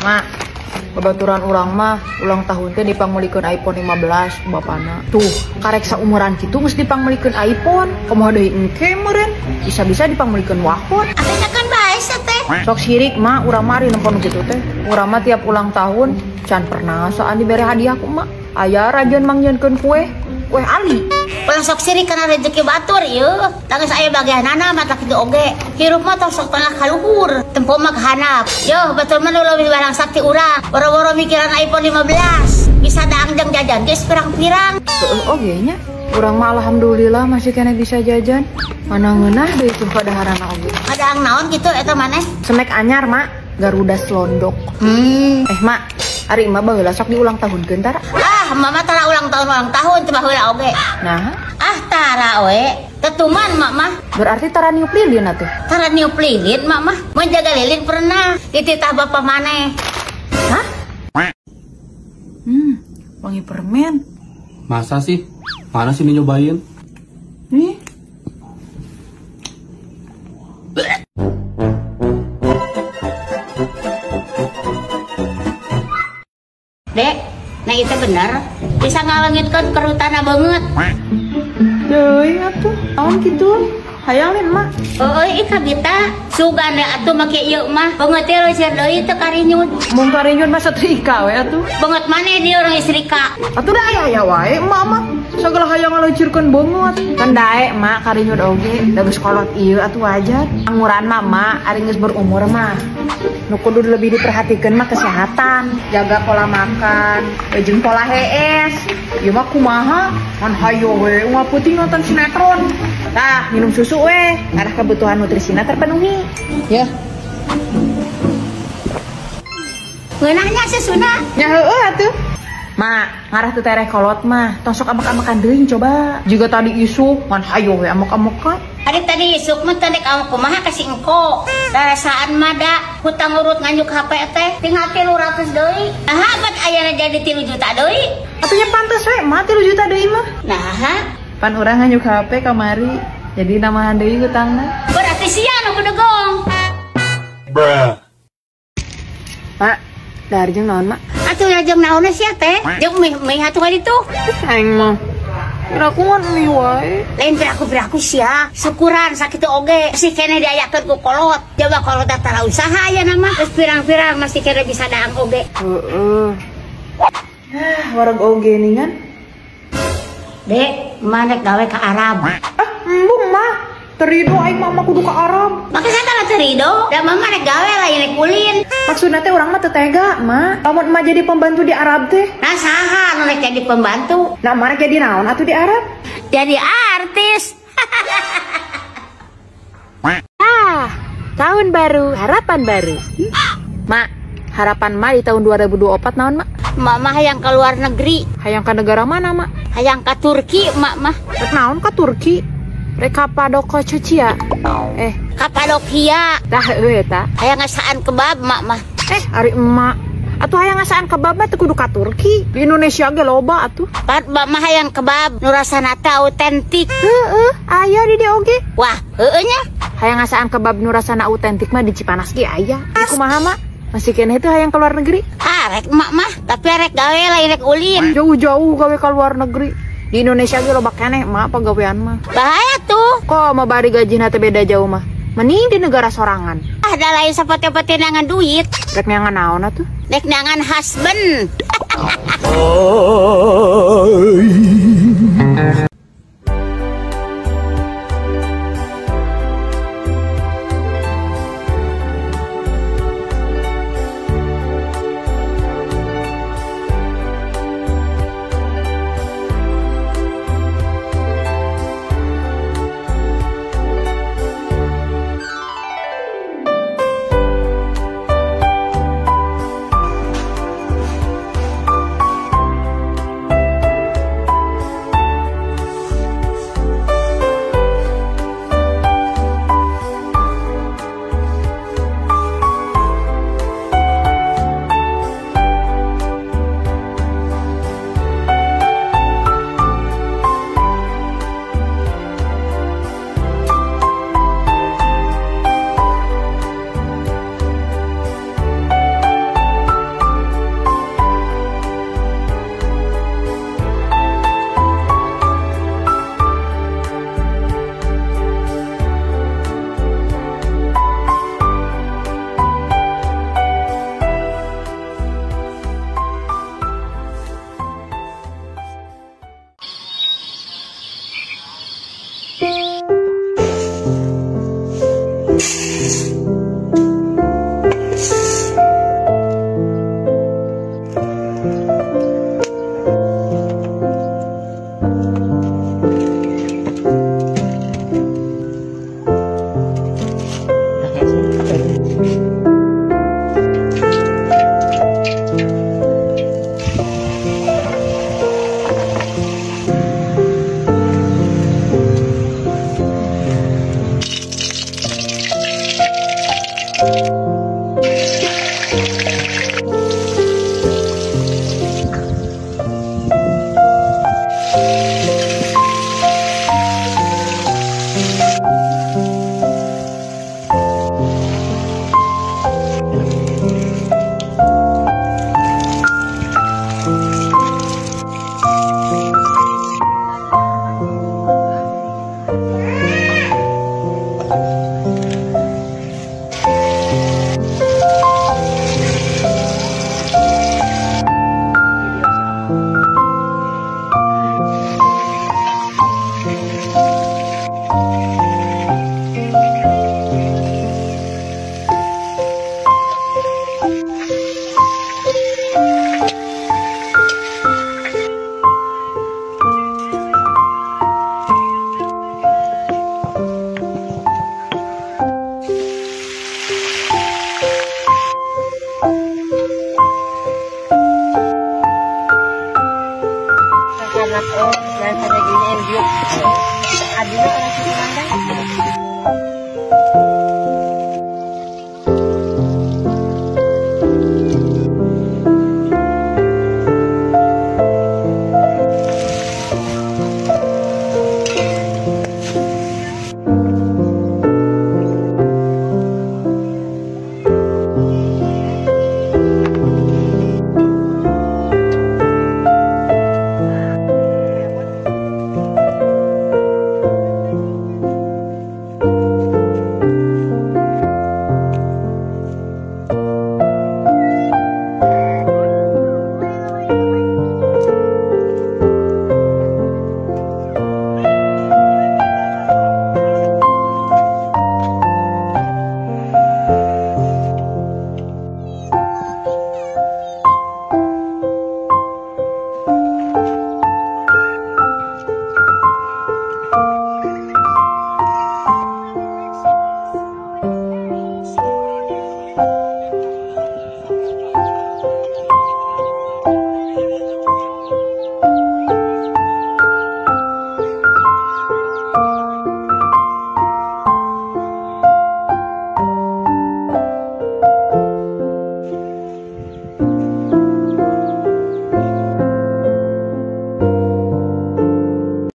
Mak, babaturan urang mah ulang tahun teh dipangmeulikeun iPhone 15 bapana. Tuh, karek saumuran kitu geus dipangmeulikeun iPhone. Kumaha deui engke meureun? Bisa-bisa dipangmeulikeun wahon. Atuh kan bae teh. Sok sirik mak, urang mah ari nempon kitu teh. Urang mah tiap ulang tahun can pernah saan dibere hadiah ku mak. Aya rajeun mangnyieunkeun kue, kue ali. Ulah sok sirik kana rezeki batur ieu. Tangis aya bagianana mah tak kitu oge. Hirup mah tong sok tengah kaluhur, tempo mah kahanap. Yo, batur mah nu leuwih barang sakti urang. Boro-boro mikiran iPhone 15. Bisa daang jeung jajan geus pirang-pirang. Heueuh oge nya. Urang mah alhamdulillah masih keneh bisa jajan. Mana ngeunah deui tuh padaharana oge. Kadaang naon kitu eta maneh? Snack anyar, Mak. Garuda Slondok. Mak, ari emak baheula sok diulang tahunkeun tara? Ah, mama tara ulang tahun teu baheula oge. Nah, ah tara we. Tetuman mak mah. Berarti tara niup lilin atuh. Tara niup lilin mak mah. Menjaga lilin pernah dititah bapak maneh. Hah? Wangi permen. Masa sih? Mana sih nyobain? Nih. Dek, nah itu bener bisa ngalengitkan kerutana banget. Deui atuh, naon kitu? Hayang mak. Euy, ih kabita, sugan we atuh make ieu mah. Beungeut teh leuseur deui teu karinyut. Mun karinyut mah setrika we atuh. Beungeut maneh dia orang istrika. Atuh da aya wae emak mah. Sagala hayang ngaleuceurkeun beungeut. Kan daek mak karinyut oge, da geus kolot ieu atuh wajar. Anguran mah mak, ari geus berumur mah. Nu kudu lebih diperhatikan mah kesehatan, jaga pola makan, jeung pola hees. Ieu mah kumaha? Ngan hayo we unggal peuting nonton sinetron. Tah, minum susu we, arah kebutuhan nutrisinya terpenuhi. Ya. Ngeunahnya susuna. Nya heueuh atuh. Mak, ngarah teu tereh kolot mah, tong sok ambek-ambekan deui coba. Jiga tadi isuk, ngan hayo we ambek-ambekan. Ari tadi isuk mah teh dek awak kumaha ka si engko. Rasaan mah da hutang urut nganjuk HP teh tinggal 300 deui. Naha bet ayana jadi 3 juta deui. Atuh nya pantes we mah 3 juta deui mah. Naha? Pan urang nganjuk HP kamari, jadi namahan deui hutangna. Berarti sia nu bedegong. Bruh. Mak, dahar jeung naon mak? Atuh jeung naon sia teh? Jeung mie atuh ka ditu. Aing mah piraku ngan mie wae. Lain piraku-piraku sia, syukuran sakitu oge masih keneh diayakeun ku kolot. Coba kolot tara usaha aya mah. Geus pirang-pirang masih keneh bisa daang oge. Heeh. Ah, wareg oge ningan. Dek, mana gawe ka Arab? Ah, embung mah. Terido aing mama kudu ka Arab. Maka saya tara terido, da mama rek gawe lain rek ulin. Maksudna teh urang mah teu tega, Ma. Lamun emak jadi pembantu di Arab teh. Nah saha nu rek jadi pembantu? Nah emak rek jadi naon atuh di Arab? Jadi artis. Ah, tahun baru, harapan baru. Mak, harapan mak di tahun 2024 naon, Mak? Mama hayang ke luar negeri. Hayang ke negara mana, Mak? Hayang ke Turki, Mak mah. Rek naon ke Turki? Rek Kapadokia. Kapadokia. Tah heueuh eta. Hayang ngasaan kebab, Mak mah. Ari emak. Atuh hayang ngasaan kebab mah teu kudu ka Turki. Di Indonesia ge loba atuh. Pat mak mah hayang kebab nu rasana teh autentik. Heueuh, aya di dieu oge. Wah, heueuh nya. Hayang ngasaan kebab nu rasana autentik mah di Cipanas ge aya. Kumaha, Mak? Masih keneh teh hayang ke luar negeri? Ah, rek mak mah, tapi rek gawe lain rek ulin. Jauh-jauh gawe ke luar negeri. Di Indonesia ge loba keneh mak pagawean mah. Bahaya tuh. Kok mau bari gajina teh beda jauh mah. Mending di negara sorangan. Ah, da lain sapote-pote nangan duit. Rek neangan naon atuh? Rek neangan husband. Oh, jangan hanya gini. Abdi mah orang Cikumandang.